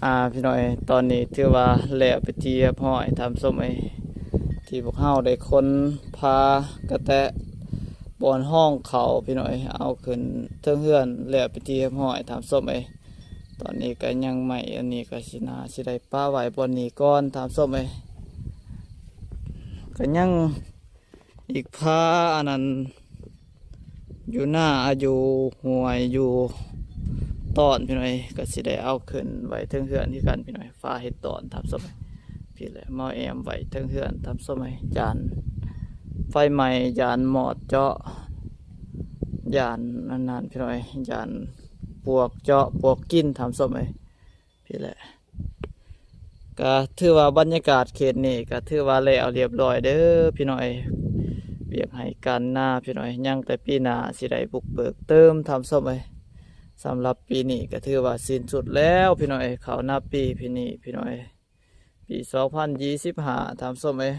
ອ່າ ພີ່ນ້ອງເອີຍ ຕອນນີ້ຖືວ່າແລ້ວເປັນທີ່ຮຽບຮ້ອຍທ່ານຜູ້ຊົມເອີຍ ທີ່ພວກເຮົາໄດ້ຂົນພາກະແຕະບ່ອນຮອງເຂົ້າ ພີ່ນ້ອງເອີຍ ເອົາຂຶ້ນເທິງເຮືອນແລ້ວເປັນທີ່ຮຽບຮ້ອຍທ່ານຜູ້ຊົມເອີຍ. ຕອນນີ້ກໍຍັງໄໝ້ ອັນນີ້ກໍຊິໜ້າຊິໄດ້ປະໄວ້ບ່ອນນີ້ກ່ອນທ່ານຜູ້ຊົມເອີຍ. ກໍຍັງອີກພາອັນນັ້ນ ຢູ່ນາ ຢູ່ຫ້ວຍ ຢູ່ຕອນ ພີ່ນ້ອງເອີຍ ກໍຊິໄດ້ເອົາຂຶ້ນໄວ້ເທິງເຮືອນຄືກັນ ພີ່ນ້ອງເອີຍ. ຝາເຮັດຕອນທ່ານຜູ້ຊົມເອີຍ ພີ້ແຫຼະ ມາແອ້ມໄວ້ເທິງເຮືອນທ່ານຜູ້ຊົມເອີຍ. ຢ້ານໄຟໄໝ້ ຢ້ານມອດເຈາະ ຢ້ານອັນນັ້ນ ພີ່ນ້ອງເອີຍ ຢ້ານປວກເຈາະປວກກິນທ່ານຜູ້ຊົມເອີຍ ພີ້ແຫຼະ. ກະຖືວ່າບັນຍາກາດເຂດນີ້ກະຖືວ່າແລ້ວລຽບຮ້ອຍເດີພີ່ນ້ອງເອີຍ ວຽກໄຮ່ການນາພີ່ນ້ອງເອີຍ ຍັງແຕ່ປີໜ້າຊິໄດ້ບຸກເບີກເຕີມທ່ານຜູ້ຊົມເອີຍ. ສຳລັບປີນີ້ກະຖືວ່າສິ້ນສຸດແລ້ວພີ່ນ້ອງເອີຍ ເຂົ້ານາປີປີນີ້ພີ່ນ້ອງເອີຍ ປີສອງພັນຊາວຫ້າທ່ານຜູ້ຊົມເອີຍ.